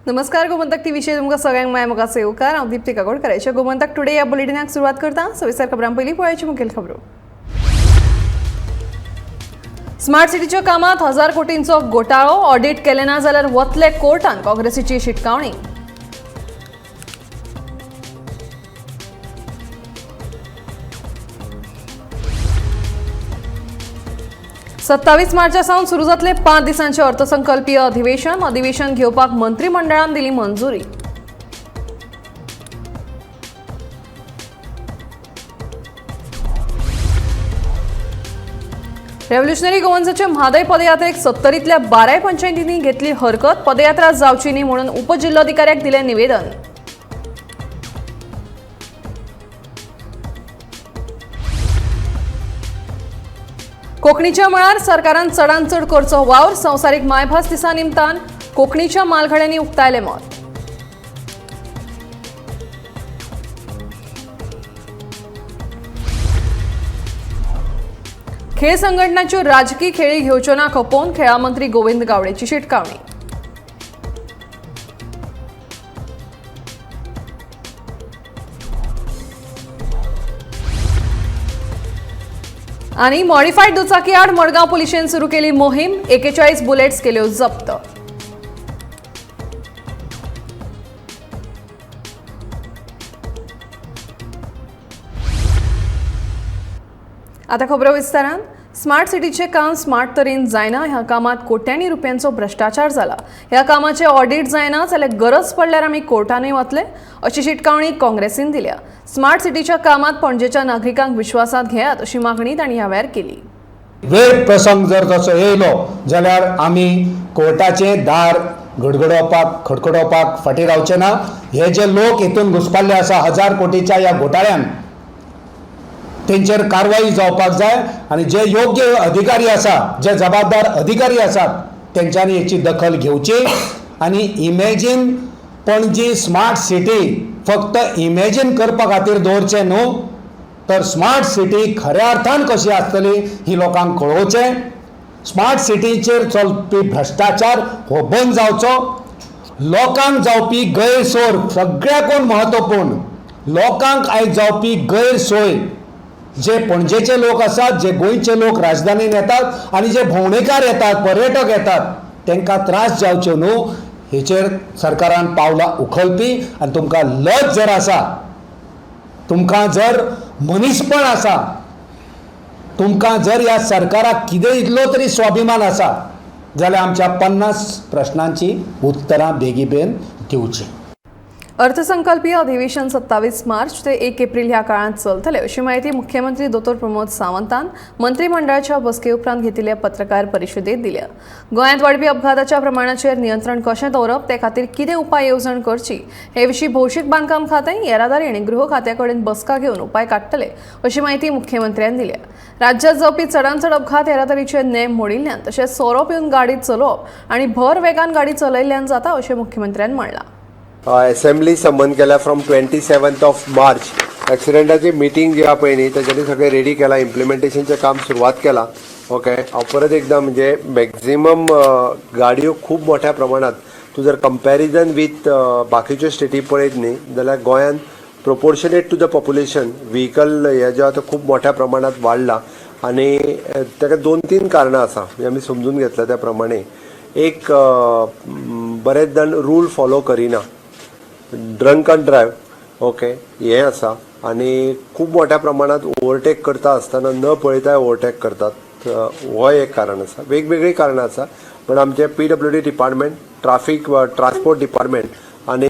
नमस्कार, गोमंतक टीव्हीचेर तुमकां सगळ्यांक माय म्हाका सेवकार. हांव दीप्ती काकोडकर. गोमंतक टुडे ह्या बुलेटिनाक सुरवात करता. सविस्तर खबरां पयलीं पळोवची मुखेल खबरो. स्मार्ट सिटीच्या कामात 1000 कोटींचो घोटाळो, ऑडिट केले ना जाल्यार वतले कोर्टान, काँग्रेसीची शिटकावणी. 27 मार्चा सावन सुरू जातले 5 दिसांचे अर्थसंकल्पीय अधिवेशन. अधिवेशन घेवपाक मंत्रिमंडळान दिली मंजुरी. रेव्होल्युशनरी गोवन्साचे म्हादय पदयात्रेक 70तल्या 12 पंचायतींनी घेतली हरकत. पदयात्रा जावची न्ही म्हणून उपजिल्लोधिकाऱ्याक दिलें निवेदन. कोंकणीच्या मळार सरकारान चडान चड करचो वावर. संवसारीक मायभास दिसा निमतान कोंकणीच्या मालघड्यांनी उक्तायलें मत. खेळ संघटनाच्यो राजकी खेळी घेवच्यो ना खपोवन खेळा मंत्री गोविंद गावडेची शिटकावणी. आणि मॉडिफाईड दुचाकी आड मडगांव पुलिशेन सुरू केली मोहीम. 41 बुलेट्स केल्यो जप्त. आता खबरो विस्तारान. स्मार्ट सिटीचे काम स्मार्ट तरेन जायना. ह्या कामात कोट्यांनी रुपयांचो भ्रष्टाचार जाला. ह्या कामाचे ऑडिट जायना जाल्यार गरज पडल्यार आमी कोर्टानूय वतले अशी शिटकावणी काँग्रेसीन दिल्या. स्मार्ट सिटीच्या कामात पणजेच्या नागरिकांक विश्वासात घेयात अशी मागणी तांणी ह्या वेळार केली. वेळ प्रसंग जर तसो येयलो जाल्यार आमी कोर्टाचें दार गडगडोवपाक खडखडोवपाक फाटीं रावचे ना. हे जे लोक हितून घुसपाल्ले आसा 1000 कोटीच्या ह्या घोटाळ्यान, तेंचेर कारवाई जावपाक जाय आनी जे योग्य अधिकारी आसा, जे जबाबदार अधिकारी आसात तेंच्यांनी हेची दखल घेवची. आनी इमेजीन पणजी स्मार्ट सिटी फक्त इमेजीन करपा खातीर दवरचें न्हू, तर स्मार्ट सिटी खऱ्या अर्थान कशी आसतली ही लोकांक कळोवचें. स्मार्ट सिटीचेर चलपी भ्रश्टाचार हो बंद जावचो. लोकांक जावपी गैरसोय सगळ्याकून म्हत्वपूर्ण, लोकांक आयज जावपी गैरसोय, जे पणजेचे लोक आसात, जे गोंयचे लोक राजधानीन येतात आनी जे भोंवडेकार येतात, पर्यटक येतात, तांकां त्रास जावच्यो न्हू हेचेर सरकारान पावलां उखलपी. आनी तुमकां लज जर आसा, तुमकां जर मनीसपण आसा, तुमकां जर ह्या सरकाराक कितें इतलो तरी स्वाभिमान आसा जाल्यार आमच्या 50 प्रश्नांची उत्तरां बेगीबेन दिवचीं. अर्थसंकल्पीय अधिवेशन 27 मार्च ते 1 एप्रिल ह्या काळांत चलतले अशी माहिती मुख्यमंत्री दोतोर प्रमोद सावंतान मंत्रिमंडळाच्या बसके उपरांत घेतिल्ल्या पत्रकार परिशदेत दिल्या. गोंयांत वाडपी अपघाताच्या प्रमाणाचेर नियंत्रण कशें दवरप, ते खातीर कितें उपाय येवजण करची हे विशीं भौशीक बांदकाम खातें, येरादारी आनी गृह खात्या कडेन बसका घेवन उपाय काडटले अशी माहिती मुख्यमंत्र्यान दिल्या. राज्यात जावपी चडांत चड अपघात येरादारीचे नेम मोडिल्ल्यान तशेंच सोरो पिवन गाडी चलोवप आनी भर वेगान गाडी चलयल्ल्यान जाता अशें मुख्यमंत्र्यान म्हणलां. एसेंब्ली समन केल्या फ्रॉम 27 ऑफ मार्च. एक्सिडेंटाची मिटींग जी आहा पळय न्ही, तेच्यानी सगळें रेडी केलां, इम्प्लिमेंटेशनचें काम सुरवात केलां. ओके, हांव परत एकदां म्हणजे मॅक्झिमम गाडयो खूब मोठ्या प्रमाणात, तूं जर कंपॅरिजन वीथ बाकीच्यो स्टेटी पळयत न्ही जाल्यार गोंयान proportionate to the population vehicle हे जें आहा तें खूब मोठ्या प्रमाणात वाडलां. आनी ताका 2-3 कारणां आसा, म्हणजे आमी समजून घेतल्या त्या प्रमाणे. एक, बरेच जाण रूल फॉलो करिना, ड्रंक अँड ड्रायव्ह, ओके, हें आसा. आनी खूब मोठ्या प्रमाणात ओवरटेक करता आसतना न पळयताय ओवरटेक करतात, हो एक कारण आसा. वेगवेगळीं कारणां आसा, पण आमचें PWD department, traffic transport department आनी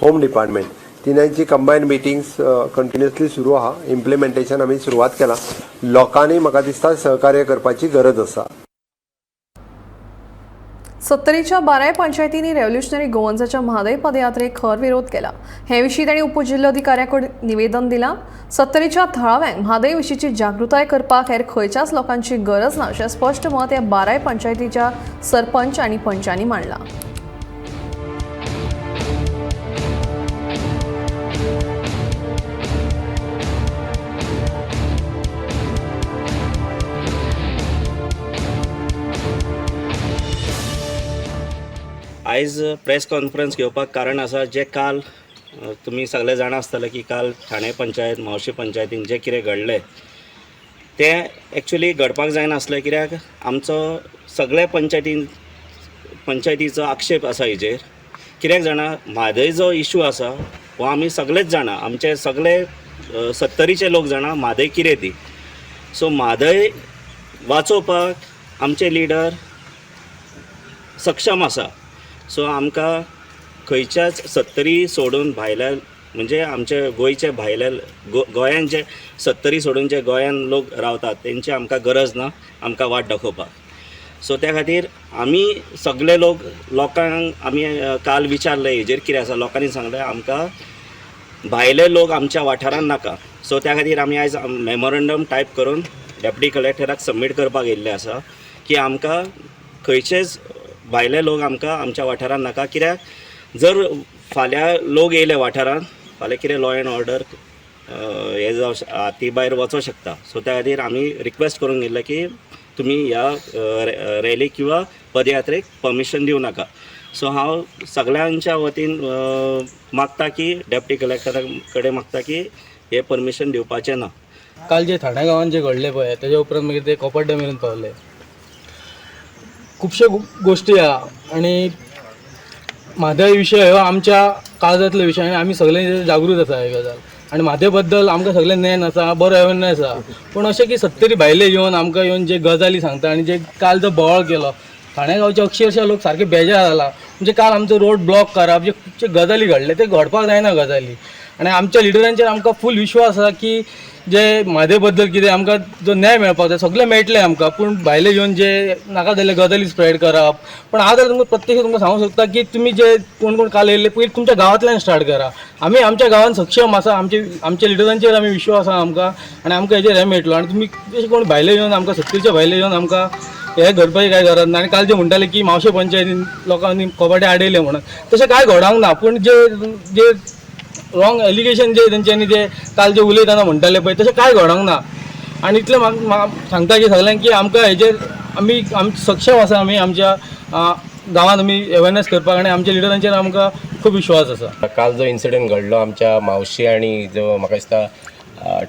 होम डिपार्टमेंट तिनांची कंबायन मिटिंग्स कंटिन्युअसली सुरू आहा. इम्प्लिमेंटेशन आमी सुरवात केलां. लोकांनी म्हाका दिसता सहकार्य करपाची गरज आसा. 70च्या 12 पंचायतींनी रेव्होल्युशनरी गोवन्साच्या म्हादय पदयात्रेक खर विरोध केला. हे विशीं तांणी उपजिल्लोधिकाऱ्याकडेन निवेदन दिलां. 70च्या थळाव्यांक म्हादय विशींची जागृताय करपाक हेर खंयच्याच लोकांची गरज ना अशें स्पश्ट मत ह्या 12 पंचायतीच्या सरपंच आनी पंचांनी मांडलां. आयज प्रेस कॉन्फरन्स घेवपाक कारण आसा जे काल तुमी सगळे जाणा आसतले की काल ठाणे पंचायत म्हावशी पंचायतीन जें कितें घडलें तें एक्चुली घडपाक जायनासलें, कित्याक आमचो सगळे पंचायतीचो आक्षेप आसा हेजेर. कित्याक जाणा, म्हादय जो इशू आसा हो आमी सगळेच जाणा, आमचे सगळे सत्तरीचे लोक जाणा म्हादय कितें ती. सो म्हादय वाचोवपाक आमचे लिडर सक्षम आसा. सो आमकां खंयच्याच सत्तरी सोडून भायल्या, म्हणजे आमचे गोंयचे भायले गोंयान जे सत्तरी सोडून जे गोंयान लोक रावतात तेंची आमकां गरज ना आमकां वाट दाखोवपाक. सो त्या खातीर आमी सगळे लोक लोकांक आमी काल विचारलें हेजेर कितें आसा, लोकांनी सांगलें आमकां भायले लोक आमच्या वाठारांत नाका. सो त्या खातीर आमी आयज मेमोरंडम टायप करून डेप्युटी कलेक्टराक सबमीट करपाक येयल्ले आसा की आमकां खंयचेच भायले लोक आमकां आमच्या वाठारांत नाका. कित्याक जर फाल्यां लोक येयले वाठारांत, फाल्यां कितें लॉ एंड ऑर्डर हें जावं हाती भायर वचोंक शकता. सो त्या खातीर आमी रिक्वेस्ट करूंक येयल्ले की तुमी ह्या रॅलीक किंवा पदयात्रेक परमिशन दिवं नाका. सो हांव सगळ्यांच्या वतीन मागता की डेप्युटी कलेक्टरा कडेन मागता की हें परमिशन दिवपाचें ना. काल जे ठाणे गांवांत जे घडले पळय, तेज्या उपरांत मागीर ते कोपर्डे मेरेन पावले. खुबश्यो गोश्टी आहा आनी म्हादय विशय हो आमच्या काळजांतलो विशय आनी आमी सगळे जागृत आसा ही गजाल. आनी म्हादय बद्दल आमकां सगळें ज्ञान आसा, बरो अवेरनेस आसा, पूण अशें की सत्तरी भायले येवन आमकां येवन जे गजाली सांगता आनी जे काल जो बोवाळ केलो ठाणे गांवचे, अक्षरशा लोक सारके बेजार जाला. म्हणजे काल आमचो रोड ब्लॉक करप, जे खुबशे गजाली घडले ते घडपाक जायना गजाली. आनी आमच्या लिडरांचेर आमकां फूल विश्वास आसा की जे म्हादय बद्दल कितें आमकां जो न्याय मेळपाक जाय सगळें मेळटलें आमकां. पूण भायले येवन जे नाका जाल्ले गजाली स्प्रेड करप, पूण हांव जाल्यार तुमकां प्रत्यक्ष तुमकां सांगूंक शकता की तुमी जे कोण कोण काल येयल्ले पयलीं तुमच्या गांवांतल्यान स्टार्ट करा. आमी आमच्या गांवांत सक्षम आसा, आमच्या लिडरांचेर आमी विश्वास आसा आमकां आनी आमकां हेजेर हें मेळटलो. आनी तुमी अशें कोण भायले येवन आमकां सत्तरीच्या भायले येवन आमकां हें घडपाची कांय गरज ना. आनी काल जे म्हणटाले की म्हावशे पंचायतीन लोकांनी कोबाडे आडयले म्हणून, तशें कांय घडोंक ना. पूण जे जे रॉंग एलिगेशन जे तेंच्यांनी जे काल जे उलयतना म्हणटाले पळय, तशें कांय घडोंक ना. आनी इतलें म्हाका सांगता की सगल्यांक की आमकां हेजेर आमी सक्षम आसा, आमी आमच्या गांवांत आमी अवेरनेस करपाक आनी आमच्या लिडरांचेर आमकां खूब विश्वास आसा. काल जो इन्सिडंट घडलो आमच्या म्हावशी आनी जो म्हाका दिसता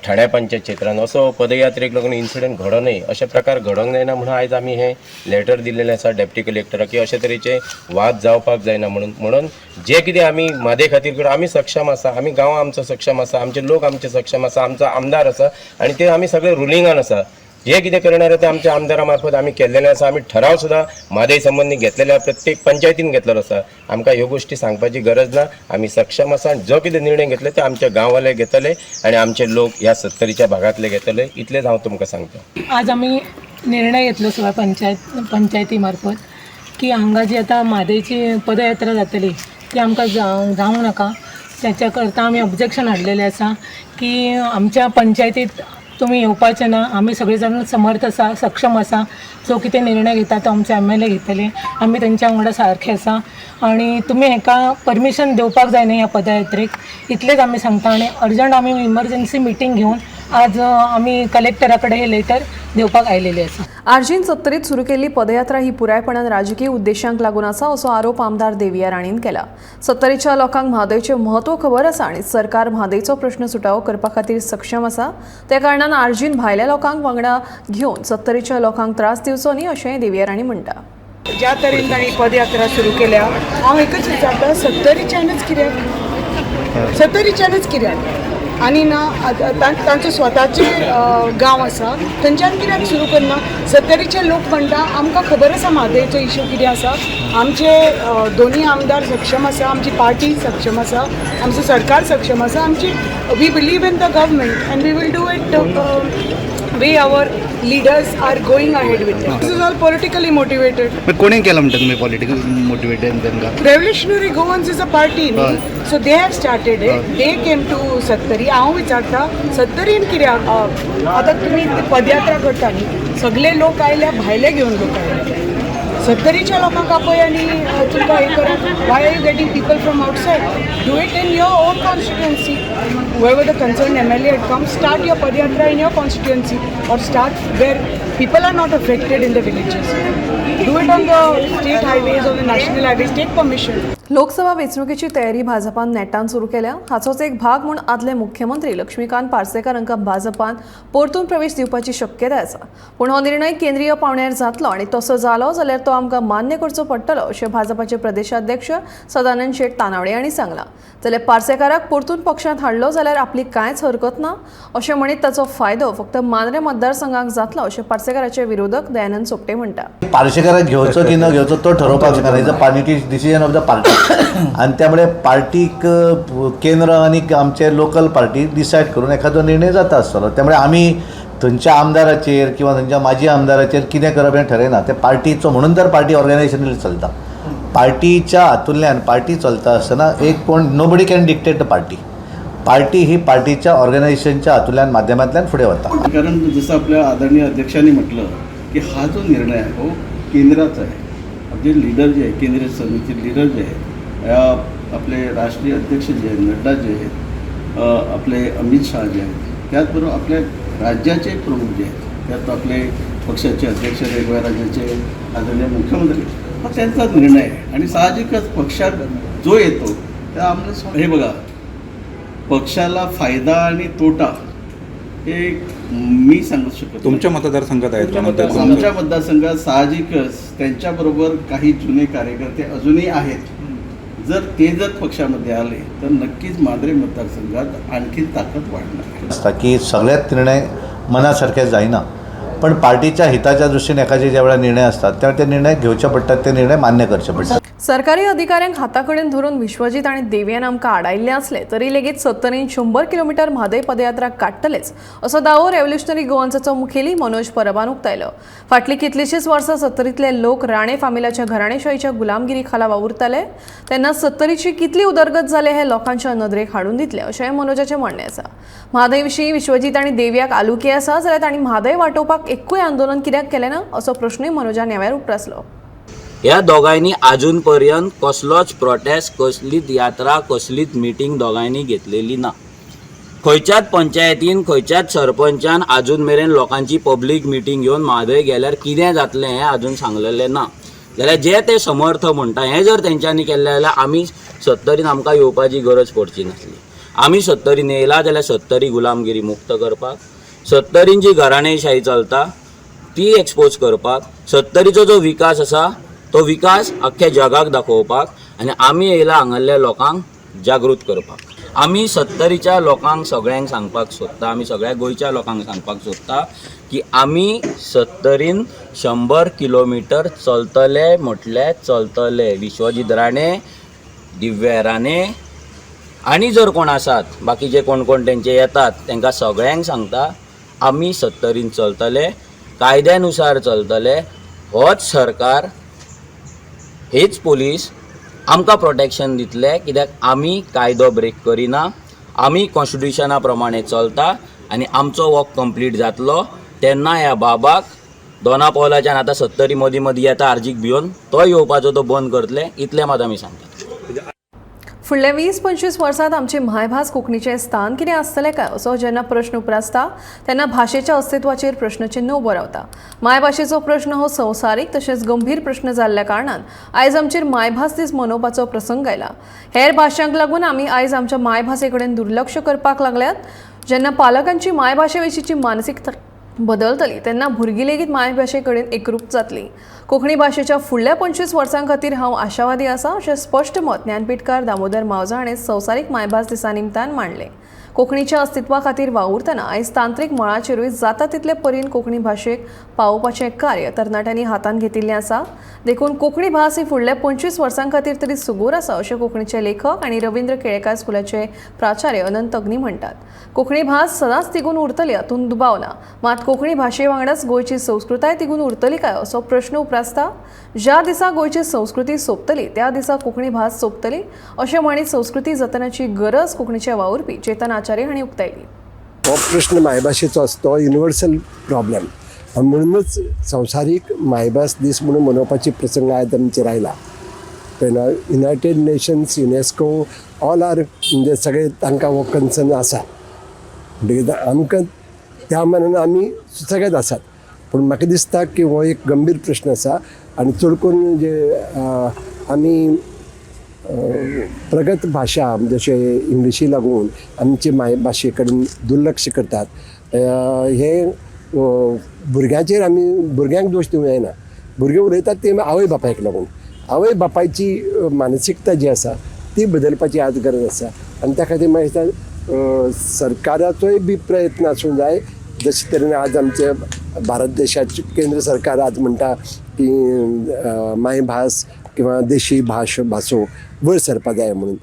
ठाण्या पंचायत क्षेत्रान असो पदयात्रेक लागून इन्सिडंट घडो न्हय, अशे प्रकार घडोवंक जायना म्हणून आयज आमी हें लेटर दिल्लेलें आसा डेप्युटी कलेक्टराक की अशे तरेचे वाद जावपाक जायना म्हणून. म्हणून जे कितें आमी म्हादय खातीर करून आमी सक्षम आसा, आमी गांवां आमचो सक्षम आसा, आमचे लोक आमचे सक्षम आसा, आमचो आमदार आसा आनी ते आमी सगळे रुलिंगान आसा. जे कितें करणार ते आमच्या आमदारा मार्फत आमी केल्लेलें आसा. आमी ठराव सुद्दां म्हादय संबंदी घेतलेले आसा, प्रत्येक पंचायतीन घेतलेलो आसा. आमकां ह्यो गोश्टी सांगपाची गरज ना. आमी सक्षम आसा आनी जो कितें निर्णय घेतले ते आमच्या गांववाले घेतले आनी आमचे लोक ह्या सत्तरीच्या भागांतले घेतले, इतलेंच हांव तुमकां सांगता. आज आमी निर्णय घेतलो सगळ्या पंचायती मार्फत की हांगा जी आतां म्हादयची पदयात्रा जातली ती आमकां जावं नाका. त्याच्या करता आमी ऑब्जेक्शन हाडलेलें आसा की आमच्या पंचायतीत तुमी येवपाचे ना. आमी सगळे जाण समर्थ आसा, सक्षम आसा. जो कितें निर्णय घेता तो आमचे एमएलए घेतले, आमी तेंच्या वांगडा सारखे आसा आनी तुमी हेका परमिशन दिवपाक जायना ह्या पदयात्रेक, इतलेंच आमी सांगता. आनी अर्जंट आमी इमर्जन्सी मिटींग घेवन आज आमी कलेक्टरा कडेन हे लेटर दिवपाक आयलेले आसा. आरजीन सत्तरीत सुरू केल्ली पदयात्रा ही पुरायपणान राजकीय उद्देशांक लागून आसा असो आरोप आमदार देविया राणीन केला. सत्तरीच्या लोकांक म्हादयचें म्हत्व खबर आसा आनी सरकार म्हादयचो प्रश्न सुटावो करपा खातीर सक्षम आसा. त्या कारणान आरजीन भायल्या लोकांक वांगडा घेवन सत्तरीच्या लोकांक त्रास दिवचो न्ही, अशेंय देविया राणी म्हणटा. ज्या तरेन तांणी पदयात्रा सुरू केल्या, हांव एकच विचारता, सत्तरीच्यानच कित्याक, सत्तरीच्यानच कित्याक आनी ना तांचो स्वताचे गांव आसा थंयच्यान कित्याक सुरू करना? सत्तरीचे लोक म्हणटा आमकां खबर आसा म्हादयचो इशू कितें आसा. आमचे दोनी आमदार सक्षम आसा, आमची पार्टी सक्षम आसा, आमचो सरकार सक्षम आसा, आमची we believe in the government and we will do it way our leaders are going ahead with. This is all politically motivated. कोणी केलं म्हणटा तुमी पॉलिटिकल मोटिवेटेड तांकां? Revolutionary Goans is a party न्ही, so they have started it. They came to Sattari. हांव विचारता, सत्तरीन कित्याक? आतां तुमी पदयात्रा करता न्ही, सगळे लोक आयल्या, भायले घेवन लोक आयले, सत्तरीच्या लोकांक आपय आनी तुमकां हें करा. Why are you getting people from outside? Do it in your own constituency. Whoever the concerned MLA had come, start your padayatra in your constituency or start where people are not affected in the villages. Do it on the state highways, on the national highways, take permission. Lok Sabha वेंचणुकेची तयारी भाजपान नेटान सुरू केल्या. हाचोच एक भाग म्हूण आदले मुख्यमंत्री लक्ष्मीकांत पार्सेकार हांकां भाजपान परतून प्रवेश दिवपाची शक्यताय आसा. पूण हो निर्णय केंद्रीय पांवड्यार जातलो आनी तसो जालो जाल्यार तो आमकां मान्य करचो पडटलो अशें भाजपाचे प्रदेशाध्यक्ष सदानंद शेट तानावडे हांणी सांगलां. जाल्यार पार्सेकाराक परतून पक्षांत हाडलो जाल्यार आपली कांयच हरकत ना अशें म्हणीत ताचो फायदो फक्त मांद्रें मतदारसंघाक जातलो अशें पार्सेकाराचे विरोधक दयानंद सोपटे म्हणटा. पार्सेकाराक घेवचो की न घेवचो तो ठरोवपाक शकना. Is a party decision of the party आनी त्यामुळे पार्टीक केंद्र आनी आमचे लोकल पार्टी डिसायड करून एखादो निर्णय जाता आसतलो. त्यामुळे आमी थंयच्या आमदाराचेर किंवा थंयच्या माजी आमदाराचेर कितें करप हें ठरयना. ते पार्टीचो म्हणून तर पार्टी ऑर्गनायझेशन चलता. पार्टीच्या हातूंतल्यान पार्टी चलता आसतना एक कोण nobody can dictate the party. Party ही पार्टीच्या ऑर्गनायझेशनच्या हातूंतल्यान माध्यमांतल्यान फुडें वता. कारण जसं आपल्या आदरणीय अध्यक्षांनी म्हटलं की हा जो निर्णय आहे तो केंद्राचा आहे. आपले लीडर जे आहे, केंद्रीय समिती लीडर जे आहेत, आपले राष्ट्रीय अध्यक्ष जे आहेत, नड्डा जे आहेत, आपले अमित शहा जे आहेत, त्याचबरोबर आपल्या राज्याचे प्रमुख जे आहेत, त्यात आपले पक्षाचे अध्यक्ष, वेगवेगळ्या राज्याचे आदरणीय मुख्यमंत्री, हा त्यांचा निर्णय आहे. आणि साहजिकच पक्षात जो येतो त्या आम्हाला हे बघा, पक्षाला फायदा आणि तोटा हे मी सांगू शकत. तुमच्या मतदारसंघात आहेत? आमच्या मतदारसंघात साहजिकच त्यांच्याबरोबर काही जुने कार्यकर्ते अजूनही आहेत. जर ते जर पक्षामध्ये आले तर नक्कीच मांद्रे मतदारसंघात आणखी ताकद वाढणार. आसता की सगळ्यात निर्णय मनासारखे जायना, पण पार्टीच्या हिताच्या दृष्टीने एखादे ज्या वेळार निर्णय असतात त्यावेळी ते निर्णय घेवचे पडटात, ते निर्णय मान्य करचे पडटात. सरकारी अधिकाऱ्यांक हाताकडेन धरून विश्वजीत आनी देवयान आमकां आडायल्लें आसलें तरी लेगीत 70 100 किलोमिटर म्हादय पदयात्रा काडटलेच असो दावो रेव्होल्युशनरी गोवन्साचो मुखेली मनोज परबान उक्तायलो. फाटलीं कितलींशींच वर्सां 70तले लोक राणे फामिलाच्या घराणेशाहीच्या गुलामगिरी खाला वावुरताले तेन्ना 70ची कितली उदरगत जाली हें लोकांच्या नदरेक हाडून दितलें अशेंय मनोजाचें म्हणणें आसा. म्हादय विशीं विश्वजीत आनी देवयाक आलुकी आसा जाल्यार तांणी म्हादय वाटोवपाक एक्कूय आंदोलन कित्याक केलें ना असो प्रश्नूय मनोजान ह्या वेळार उप्रासलो. ह्या दोगांयनी आजून पर्यंत कसलोच प्रोटेस्ट, कसलीच यात्रा, कसलीच मिटींग दोगांयनी घेतलेली ना. खंयच्याच पंचायतीन, खंयच्याच सरपंचान आजून मेरेन लोकांची पब्लीक मिटींग घेवन म्हादय गेल्यार कितें जातलें हें आजून सांगलेलें ना. जाल्यार जे ते समर्थ म्हणटा हें जर तेंच्यांनी केल्लें जाल्यार आमी 70 आमकां येवपाची गरज पडची नासली. आमी 70 येयला जाल्यार 70 गुलामगिरी मुक्त करपाक, 70 जी घराणेशाही चलता ती एक्सपोज करपाक, 70चो जो विकास आसा तो विकास अख्ख्या जगाक दाखोवपाक आनी आमी येयला हांगासरल्या लोकांक जागृत करपाक. आमी 70च्या लोकांक सगळ्यांक सांगपाक सोदता, आमी सगळ्या गोंयच्या लोकांक सांगपाक सोदता की आमी 70 100 किलोमिटर चलतले म्हटल्यार चलतले. विश्वजीत राणे, दिव्या राणे आनी जर कोण आसात बाकीचे कोण कोण तेंचे येतात तांकां सगळ्यांक सांगता आमी 70 चलतले, कायद्यानुसार चलतले. होच सरकार, हेच पोलीस आमकां प्रोटेक्शन दितले कित्याक आमी कायदो ब्रेक करिना, आमी कॉन्स्टिट्युशना प्रमाणे चलता आनी आमचो वॉक कंप्लीट जातलो तेन्ना ह्या बाबाक दोना पावलाच्यान आतां 70 मदीं मदीं येता आर्जीक भिवन तो येवपाचो तो बंद करतले इतलें मात आमी सांगतात. फुडल्या 20-25 वर्सांत आमची मायभास कोंकणीचें स्थान कितें आसतलें काय असो जेन्ना प्रश्न उप्रासता तेन्ना भाशेच्या अस्तित्वाचेर प्रश्नचिन्न उबो रावता. मायभाशेचो प्रश्न हो संवसारीक तशेंच गंभीर प्रश्न जाल्ल्या कारणान आयज आमचेर मायभास दीस मनोवपाचो प्रसंग आयला. हेर भाशांक लागून आमी आयज आमच्या मायभासे कडेन दुर्लक्ष करपाक लागल्यात. जेन्ना पालकांची मायभाशे विशींची मानसिकता बदलतली तेन्ना भुरगीं लेगीत मायभाशे कडेन एकरूप जातली. कोंकणी भाशेच्या फुडल्या 25 वर्सां खातीर हांव आशावादी आसा अशें स्पश्ट मत ज्ञानपीठकार दामोदर मावजो हाणें संवसारीक मायभास दिसा निमतान मांडलें. कोंकणीच्या अस्तित्वा खातीर वावुरतना आयज तांत्रीक मळाचेरूय जाता तितले परीन कोंकणी भाशेक पावोवपाचें कार्य तरणाट्यांनी हातांत घेतिल्लें आसा. देखून कोंकणी भास ही फुडल्या 25 वर्सां खातीर तरी सुगूर आसा अशें कोंकणीचे लेखक आनी रवींद्र केळेकार स्कुलाचे प्राचार्य अनंत अग्नी म्हणटात. कोंकणी भास सदांच तिगून उरतली हातूंत दुबाव ना, मात कोंकणी भाशे वांगडाच गोंयची संस्कृताय तिगून उरतली काय असो प्रश्न उप्रासता. ज्या दिसा गोंयची संस्कृती सोंपतली त्या दिसा कोंकणी भास सोंपतली अशें म्हणीत संस्कृती जतनाची गरज कोंकणीचे वावुरपी चेतन आचार्य हांणी उक्तायली. हो प्रश्न मायभाशेचो आसा तो युनिवर्सल प्रॉब्लेम, म्हणूनच संवसारीक मायभास दीस म्हणून मनोवपाची प्रसंग आयज आमचेर आयला. United Nations, UNESCO all are म्हणजे सगळे तांकां हो कन्सर्न आसा. म्हणटकीर आमकां त्या मानान आमी सुसेगाद आसात. पूण म्हाका दिसता की हो एक गंभीर प्रश्न आसा आनी चड करून जे आमी प्रगत भाशा जशें इंग्लिशी लागून आमचे मायभाशे कडेन दुर्लक्ष करतात. हें भुरग्यांचेर आमी भुरग्यांक दोश दिवंक जायना. भुरगे उलयतात ते आवय बापायक लागून. आवय बापायची मानसिकता जी आसा ती बदलपाची आज गरज आसा आनी त्या खातीर म्हाका दिसता सरकाराचोय बी प्रयत्न आसूंक जाय. जशे तरेन आज आमचे भारत देशाचे केंद्र सरकार आज म्हणटा की मायभास किंवा देशी भाश भासो वयर सरपा जाय म्हणून,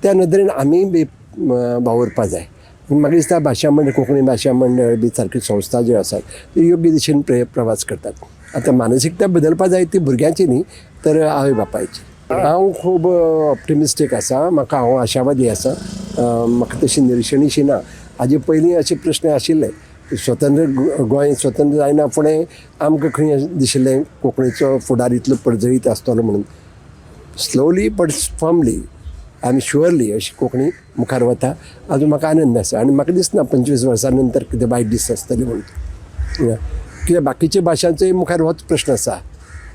त्या नदरेन आमी बी वावुरपा जाय. म्हाका दिसता भाशा मंडळ, कोंकणी भाशा मंडळ बी सारक्यो संस्था ज्यो आसात त्यो योग्य दिशेन प्रवास करतात. आतां मानसिकता बदलपा जाय ती भुरग्यांची न्ही तर आवय बापायची. हांव खूब ऑप्टिमिस्टीक आसा, म्हाका हांव आशावादी आसा, म्हाका तशी निरशेणीशी ना. हाजे पयलीं अशे प्रश्न आशिल्ले, स्वतंत्र गोंय स्वतंत्र जायना फुडें आमकां खंय दिशिल्लें कोंकणीचो फुडार इतलो पर्जळीत आसतलो म्हणून. स्लोली बट फर्मली आनी शुअरली अशी कोंकणी मुखार वता. आजून म्हाका आनंद आसा आनी म्हाका दिसना 25 वर्सां नंतर कितें वायट दीस आसतले म्हणून. कित्याक बाकीच्या भाशांचोय मुखार होच प्रश्न आसा,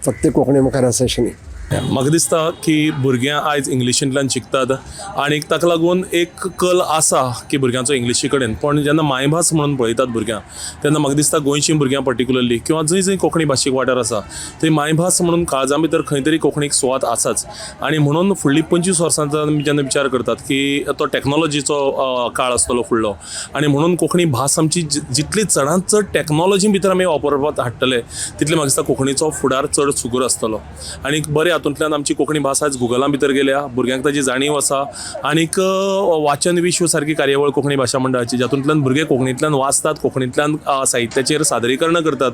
फक्त कोंकणी मुखार आसा अशें न्ही. म्हाका दिसता की भुरग्यां आयज इंग्लिशींतल्यान शिकतात आनी ताका लागून एक कल आसा की भुरग्यांचो इंग्लिशी कडेन, पूण जेन्ना मायभास म्हणून पळयतात भुरग्यां तेन्ना म्हाका दिसता गोंयचीं भुरग्यां पर्टिकुलरली किंवा जंय जंय कोंकणी भाशीक वाठार आसा थंय मायभास म्हणून काळजां भितर खंय तरी कोंकणीक सुवात आसाच. आनी म्हणून फुडलीं 25 वर्सांचो आमी जेन्ना विचार करतात की तो टॅक्नोलॉजीचो काळ आसतलो फुडलो आनी म्हणून कोंकणी भास आमची जितली चडांत चड टॅक्नोलॉजी भितर आमी वापरपाक हाडटले तितले म्हाका दिसता कोंकणीचो फुडार चड सुगूर आसतलो. आनी बरे हातूंतल्यान आमची कोंकणी भास आज गुगला भितर गेल्या, भुरग्यांक ताजी जाणीव आसा आनीक वाचन विश्व सारकी कार्यावळ कोंकणी भाशा मंडळाची जातूंतल्यान भुरगे कोंकणींतल्यान वाचतात, कोंकणींतल्यान साहित्याचेर सादरीकरणां करतात.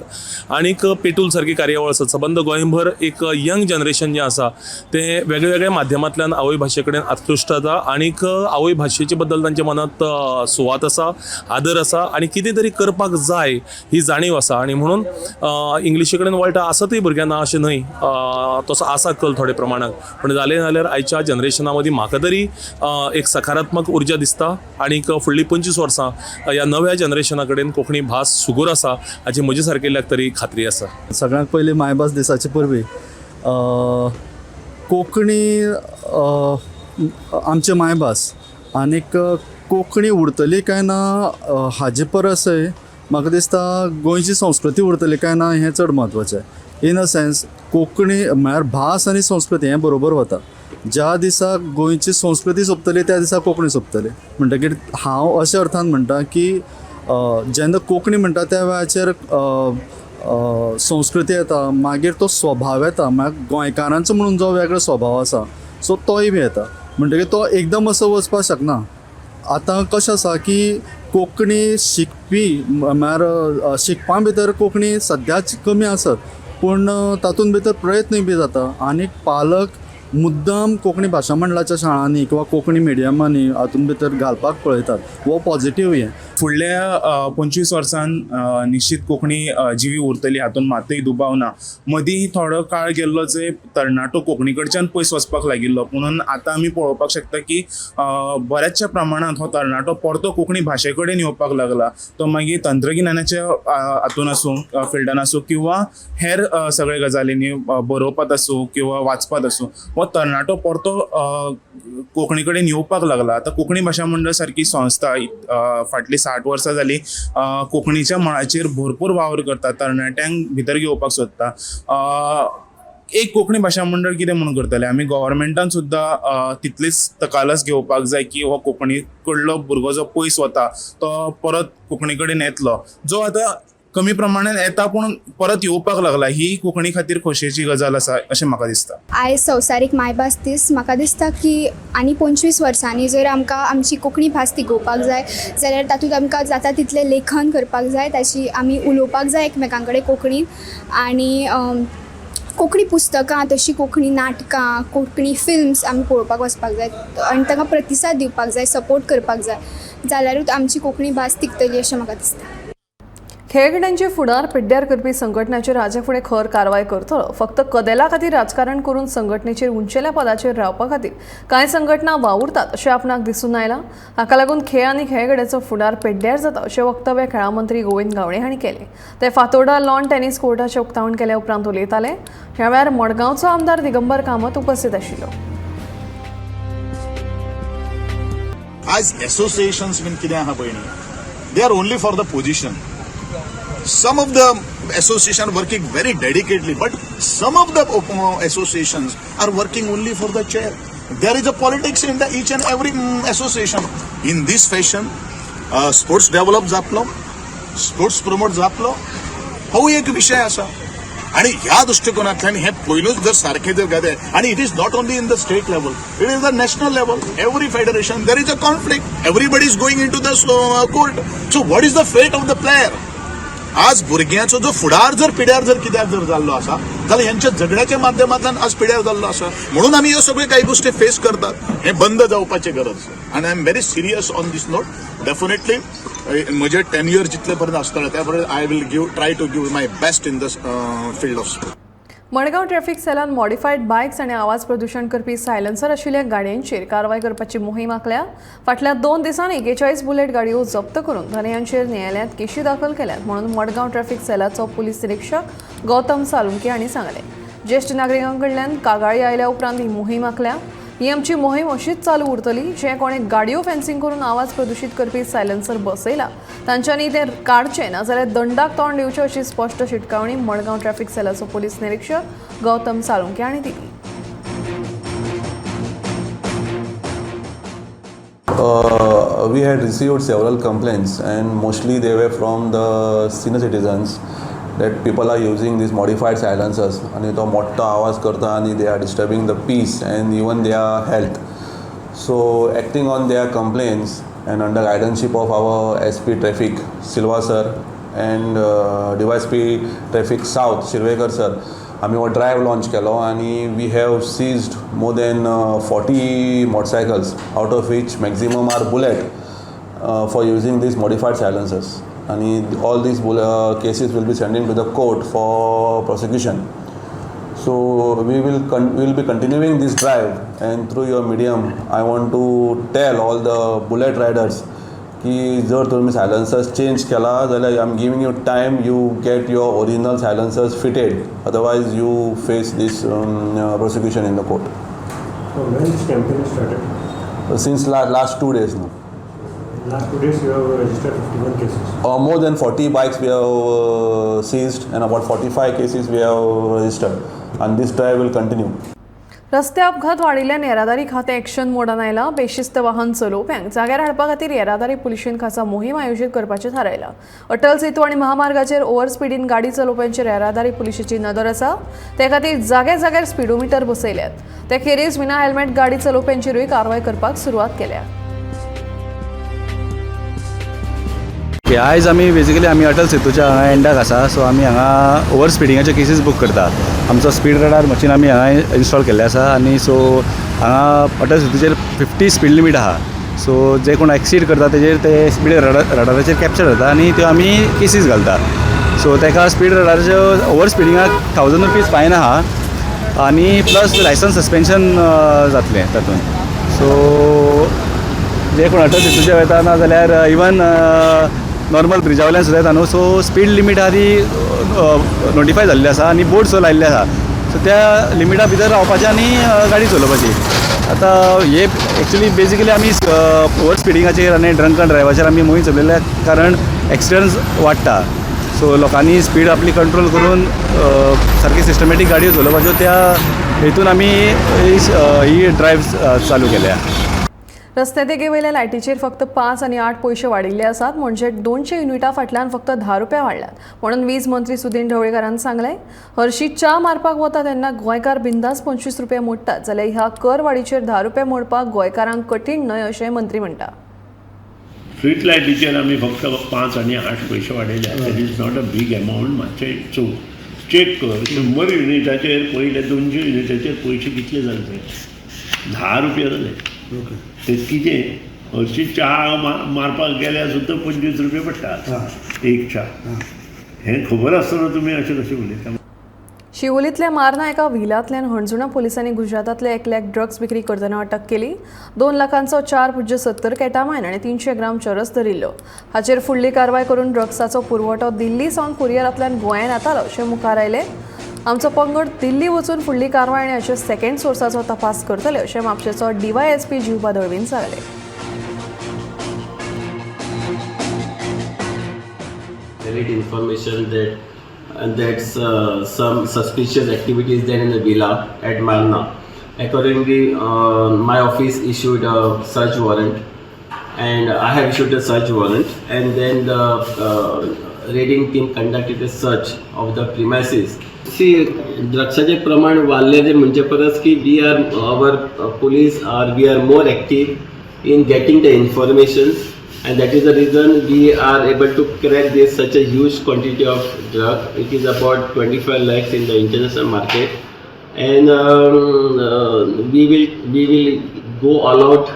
आनीक पेटूल सारकी कार्यावळ आसा. सबंद गोंयभर एक यंग जनरेशन जें आसा तें वेगळ्या माध्यमांतल्यान आवय भाशे कडेन आत्कृश्ट जाता आनीक आवय भाशेचे बद्दल तांच्या मनांत सुवात आसा, आदर आसा आनी कितें तरी करपाक जाय ही जाणीव आसा. आनी म्हणून इंग्लिशी कडेन वळटा आसतूय भुरग्यांक ना अशें न्हय, तसो आसा कल थोडे प्रमाणात, पूण जालें जाल्यार आयच्या जनरेशना मदीं म्हाका तरी एक सकारात्मक उर्जा दिसता आनीक फुडलीं 25 वर्सां ह्या नव्या जनरेशना कडेन कोंकणी भास सुगूर आसा हाची म्हजे सारकेल्याक तरी खात्री आसा. सगळ्यांत पयलीं मायभास दिसाचे परबीं कोंकणी आमची मायभास आनीक कोंकणी उरतली काय ना हाजे परसय म्हाका दिसता गोंयची संस्कृती उरतली काय ना हें चड म्हत्वाचें. इन अ सेन्स कोंकणी म्हळ्यार भास आनी संस्कृती हें बरोबर वता. ज्या दिसा गोंयची संस्कृती सोंपतली त्या दिसा कोंकणी सोंपतली. म्हणटकीर हांव अशा अर्थान म्हणटा की जेन्ना कोंकणी म्हणटा त्या वेळाचेर संस्कृती येता, मागीर तो स्वभाव येता, म्हळ्यार गोंयकारांचो म्हणून जो वेगळो स्वभाव आसा सो तोय बी येता. म्हणटकीर तो एकदम असो वचपाक शकना. आतां कशें आसा की कोंकणी शिकपी म्हळ्यार शिकपा भितर कोंकणी सद्याच कमी आसत, पूण तातूंत भितर प्रयत्नय बी जाता आनी पालक मुद्दाम कोंकणी भाशा मंडळाच्या शाळांनी किंवा कोंकणी मिडियमांनी हातूंत भितर घालपाक पळयतात. हो पॉझिटीव हें. फुडल्या 25 वर्सान निश्चित कोंकणी जिवी उरतली हातूंत मातूय दुबाव ना. मदीं थोडो काळ गेल्लो जंय तरणाटो कोंकणी कडच्यान पयस वचपाक लागिल्लो, पुणून आतां आमी पळोवपाक शकता की बऱ्याचशा प्रमाणांत हो तरणाटो परतो कोंकणी भाशे कडेन येवपाक लागला. तो मागीर तंत्रगिन्यानाच्या हातून आसूं, फिल्डान आसूं किंवा हेर सगळे गजालींनी बरोवपांत आसूं किंवा वाचपांत आसूं, हो तरणाटो परतो कोंकणी कडेन येवपाक लागला. आतां कोंकणी भाशा मंडळ सारकी संस्था फाटलीं 60 वर्सां जाली कोंकणीच्या मळाचेर भरपूर वावर करता, तरणाट्यांक भितर घेवपाक सोदता. एक कोंकणी भाशा मंडळ कितें म्हणून करतलें आमी? गव्हर्मेंटान सुद्दां तितलीच तकालस घेवपाक जाय की हो कोंकणी कडलो भुरगो जो पयस वता तो परत कोंकणी कडेन येतलो. जो आतां कमी प्रमाणान येता पूण परत येवपाक लागला, ही कोंकणी खातीर खोशयेची गजाल आसा अशें म्हाका दिसता. आयज संवसारीक मायभास दीस. म्हाका दिसता की आनी 25 वर्सांनी जर आमकां आमची कोंकणी भास तिगोवपाक जाय जाल्यार तातूंत आमकां जाता तितलें लेखन करपाक जाय, ताची आमी उलोवपाक जाय एकमेकां कडेन कोंकणीन, आनी कोंकणी पुस्तकां, तशी कोंकणी नाटकां, कोंकणी फिल्म्स आमी पळोवपाक वचपाक जाय आनी तांकां प्रतिसाद दिवपाक जाय, सपोर्ट करपाक जाय, जाल्यारूच आमची कोंकणी भास तिगतली अशें म्हाका दिसता. खेळगड्यांचे फुडार पिड्ड्यार करपी संघटनाचेर हाचे फुडें खर कारवाय करतलो. फक्त कदेला खातीर राजकारण करून संघटनेचेर उंचेल्या पदाचेर रावपा खातीर कांय संघटना वावुरतात अशें आपणाक दिसून आयलां. हाका लागून खेळ आनी खेळगड्याचो फुडार पिड्ड्यार जाता अशें वक्तव्य खेळां मंत्री गोविंद गावडे हांणी केलें. ते फातोर्डा लॉन टेनिस कोर्टाचें उक्तावण केल्या उपरांत उलयताले. ह्या वेळार मडगांवचो आमदार दिगंबर कामत उपस्थित आशिल्लो. आज एसोसिएशन्स बीन कितें आहा पळय न्ही, they are only for the position. Some of the association working very dedicatedly, but some of the associations are working only for the chair. There is a politics in the each and every association. In this fashion, sports develop जातलो, sports promote जातलो, हो एक विशय आसा. आणि ह्या दृष्टिकोनांतल्यान हे पयलूच जर सारखे जर घातले, आणि it is not only in the state level, it is the national level. Every federation there is a conflict, everybody is going into the court. So what is the fate of the player? आज भुरग्यांचो जो फुडार जर पिड्यार जर कित्याक जर जाल्लो आसा जाल्यार ह्यांच्या झगड्याच्या माध्यमांतल्यान आज पिड्यार जाल्लो आसा. म्हणून आमी ह्यो सगळ्यो काही गोष्टी फेस करतात. हें बंद जावपाची गरज. आनी I am very serious on this note. Definitely म्हजे 10 इयर्स जितले पर्यंत आसतले त्या पर्यंत I will give try to give my best in the field of sport. Madgaon traffic सेलान modified bikes आनी आवाज प्रदूशण करपी सायलन्सर आशिल्ल्या गाडयांचेर कारवाय करपाची मोहीम आंखल्या. फाटल्या 2 दिसांनी 41 बुलेट गाडयो जप्त करून धनयांचेर न्यायालयांत केशी दाखल केल्यात म्हणून मडगांव ट्रॅफिक सेलाचो पुलीस निरीक्षक गौतम सालुंके हांणी सांगलें. ज्येश्ठ नागरिकां कडल्यान कागाळी आयल्या उपरांत ही मोहीम आंखल्या. ही आमची मोहीम अशीच चालू उरतली. जे कोणे गाडयो फेन्सिंग करून आवाज प्रदूशीत करपी सायलन्सर बसयला तांच्यांनी ते काडचे ना जाल्यार दंडाक तोंड दिवचें अशी स्पश्ट शिटकावणी मडगांव ट्रॅफिक सेलाचो पुलीस निरीक्षक गौतम सालुंके हांणी दिली. We had received several complaints, and mostly they were from the senior citizens that people are using these modified silencers and to motta awaaz karta and they are disturbing the peace and even their health. So acting on their complaints and under guidance of our SP Traffic Silva sir and DYSP Traffic South Shirvekar sir, आमी हो drive launch केलो आनी we have seized more than 40 motorcycles, out of which maximum are Bullet, for using these modified silencers. आनी all these cases will be sending to the court for prosecution. So we will be continuing this drive, and through your medium I want to tell all the Bullet riders की जर तुम्ही सायलन्सर्स change केला जाल्यार I am giving you time, you get your original silencers fitted, otherwise you face this prosecution in the court. When this campaign started? Since last 2 days now. Last 2 days you have registered 51 cases. More than 40 bikes we have seized and about 45 cases we have registered, and this drive will continue. रस्ते अपघात वाडिल्ल्यान येरादारी खातें action मोडान आयलां. बेशिस्त वाहन चलोवप्यांक जाग्यार हाडपा खातीर येरादारी पुलिशेन खासा मोहीम आयोजीत करपाचें थारायलां. अटल सेतू आनी महामार्गाचेर ओव्हर स्पिडीन गाडी चलोवप्यांचेर येरादारी पुलिशेची नदर आसा. ते खातीर जाग्या जाग्यार स्पिडोमिटर बसयल्यात. ते खेरीज विना हेल्मेट गाडी चलोवप्यांचेरूय कारवाय करपाक सुरवात केल्या. आयज आमी बेजिकली आमी अटल सेतूच्या हांगा एंडाक आसा. सो आमी हांगा ओवर स्पिडिंगाचे केसीस बूक करता. आमचो स्पीड रडार मशीन आमी हांगा इन्स्टॉल केल्लें आसा आनी सो हांगा अटल सेतूचेर 50 स्पीड लिमीट आहा. सो जे कोण एक्सीड करता तेजेर ते स्पीड रडाराचेर कॅप्चर जाता आनी त्यो आमी केसीस घालता. सो ताका स्पीड रडाराच्यो ओवर स्पिडिंगाक 1000 रुपीज फायन आहा आनी प्लस लायसन्स सस्पेन्शन जातलें तातूंत. सो जे कोण अटल सेतूचेर वयता ना जाल्यार इवन नॉर्मल ब्रिजा वयल्यान सुद्दां येता न्हू. सो स्पीड लिमीट आहा ती नोटिफाय जाल्ली आसा आनी बोर्ड सुद्दां लायिल्ले आसा. सो त्या लिमिटा भितर रावपाचें आनी गाडी चलोवपाची. आतां हे एक्चुली बेजिकली आमी ओवर स्पिडिंगाचेर आनी ड्रंकन ड्रायव्हाचेर आमी मोहीम चलयल्ल्या कारण एक्सिडंट्स वाडटा. सो लोकांनी स्पीड आपली कंट्रोल करून सारकी सिस्टमॅटीक गाडयो चलोवपाच्यो त्या हेतून आमी ही ड्रायव्ह चालू केल्या. रस्ते देगेवयल्या लायटीचेर फक्त 5 आनी 8 पयशे वाडिल्ले आसात, म्हणजे 200 युनिटा फाटल्यान फक्त 10 रुपया वाडल्यात म्हणून वीज मंत्री सुदीन ढवळीकारान सांगलें. हरशी च्या मारपाक वता तेन्ना गोंयकार बिंदास 25 रुपया मोडटात, जाल्यार ह्या कर वाडीचेर 10 रुपया मोडपाक गोंयकारांक कठीण न्हय अशें मंत्री म्हणटा. स्ट्रीट लायटीचेर आमी फक्त 5 आनी 8 पयशे वाडयल्या. That is not a big amount. मातशें चेक कर 100 युनिटाचेर पयले 200 युनिटाचेर पयशे कितले जाले ते 10 रुपया जाले. ते कितें हरशी च्या मारपाक गेल्यार सुद्दां 25 रुपया पडटा एक च्या. हें खबर आसतना तुमी अशें कशें उलयता? शिवोलींतल्या मार्ना एका व्हिलांतल्यान हणजुणा पोलिसांनी गुजरातांतल्या एकल्याक ड्रग्स विक्री करतना अटक केली. 2 लाखांचो 4.70 केटामायन आनी 300 ग्राम चरस धरिल्लो. हाचेर फुडली कारवाय करून ड्रग्साचो पुरवठो दिल्ली सावन कुरियरांतल्यान गोंयांत येतालो अशें मुखार आयलें. आमचो पंगड दिल्ली वचून फुडली कारवाय आनी हाचे सेकंड सोर्साचो तपास करतले अशें म्हापशेचो डीवायएसपी जिवबा दळवीन सांगलें. Valid information that that's some suspicious activities there in the villa at Marna. Accordingly, my office issued a search warrant, and I have issued a search warrant, and then the raiding team conducted a search of the premises. See, drugsाचे प्रमाण वाडले ते म्हणचे परस की we are our police are we are more active in getting the information, and that is the reason we are able to crack this such a huge quantity of drug. It is about 25 lakhs in the international market, and we will go all out,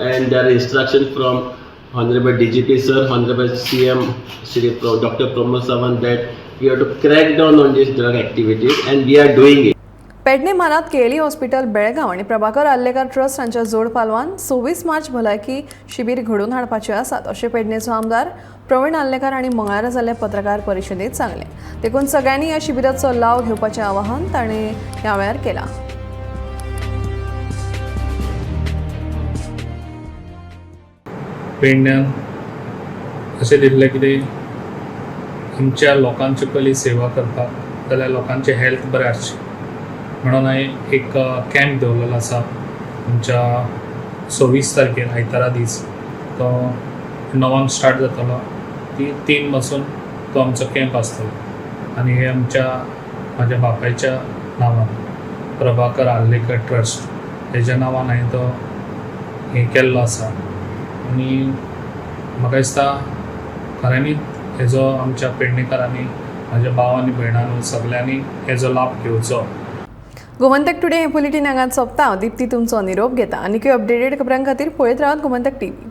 and there are instructions from Honorable DGP sir, Honorable CM Shri Dr. Pramod Sawant that we have to crack down on these drug activities, and we are doing it. Pedne म्हालांत KLE hospital Belgaum आनी Prabhakar Arlekar trust हांच्या जोड पालवान 26 मार्च भलायकी शिबीर घडोवन हाडपाचे आसात अशें पेडणेचो आमदार प्रवीण आर्लेकर हांणी मंगळारा जाल्ले पत्रकार परिशदेंत सांगलें. देखून सगळ्यांनी ह्या शिबिराचो लाव घेवपाचें आवाहन ताणें ह्या वेळार केलां. पेडण्यान अशें दिसलें कितें आमच्या लोकांची पयली सेवा करपाक जाल्यार लोकांचें हेल्थ बरें आसचें म्हणून हांवें एक कॅम्प दवरलेलो आसा आमच्या 26 तारखेर आयतारा दीस तो 9 स्टार्ट जातलो, ती 3 पासून तो आमचो कॅम्प आसतलो आनी हे आमच्या म्हाज्या बापायच्या नांवान प्रभाकर आर्लेकर ट्रस्ट हेज्या नांवान हांवें तो हें केल्लो आसा आनी म्हाका दिसता खऱ्यांनीच हेजो आमच्या पेडणेकारांनी म्हाज्या भाव आनी भयणांनी सगल्यांनी हेजो लाभ घेवचो. गोमंतक टुडे हें बुलेटीन हांगाच सोंपता. हांव दीप्ती तुमचो निरोप घेता. आनीकय अपडेटेड खबरां खातीर पळयत रावात गोमंतक टीव्ही.